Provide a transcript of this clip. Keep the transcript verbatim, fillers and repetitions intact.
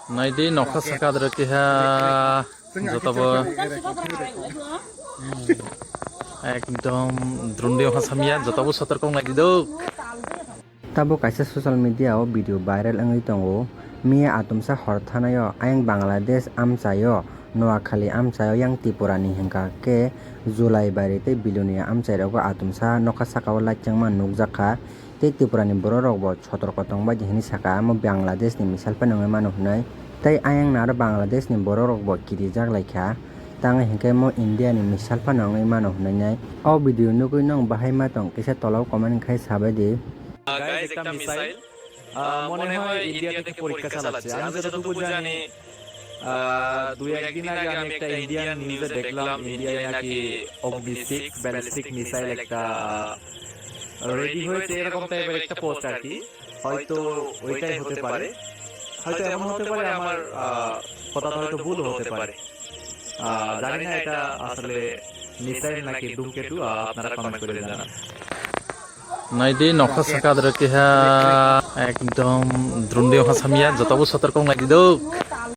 Naidi nokha saka adre keha jotobo ekdom drone de ha samya jotobo sotor kong naidi dok. Tabuk kaisa social media o video viral wngwi tongo. Miya atumsa hor thanaio ayang Bangladesh amchaio Noakhali amchaio yang Tripura ni hwnkha khe Julaibari tei Bilonia amchai rogo atumsa nokha saka o light chengma nukjakha. Tei Tripura ni borok rok bo sotorko tong bai di hinwi saka, amo Bangladesh ni missile phano wngwi mano hinwi. Tei ayang naro Bangladesh ni borok rok bo kirijak lai kha, tang hinkhe mo India ni missile phano wngwi mano hinwi nai. O video nugwi nwng bahai ma tong kisa tola o comment khai sabai di. আহ, গাইস, একটা মিসাইল, আহ, মনে হয় ইন্ডিয়া থেকে পরীক্ষা চালাচ্ছে। আমি যতটুকু জানি, আহ, দুই একদিন আগে আমি একটা ইন্ডিয়ান নিউজে দেখলাম, ইন্ডিয়ায় নাকি অগ্নি সিক্স ব্যালিস্টিক মিসাইল একটা, আহ, রেডি হয়েছে, এরকম টাইপের একটা পোস্ট আর কি। হয়তো ওইটাই হতে পারে, হয়তো এমন হতে পারে আমার, আহ, কথাটা হয়তো ভুলও হতে পারে। আহ, জানি না এটা আসলে মিসাইল নাকি ধূমকেতু, আহ, আপনারা কমেন্ট করে জানান। Naidi nokha saka adre keha ekdom drone de ha samya jotobo sotor kong naidi dok.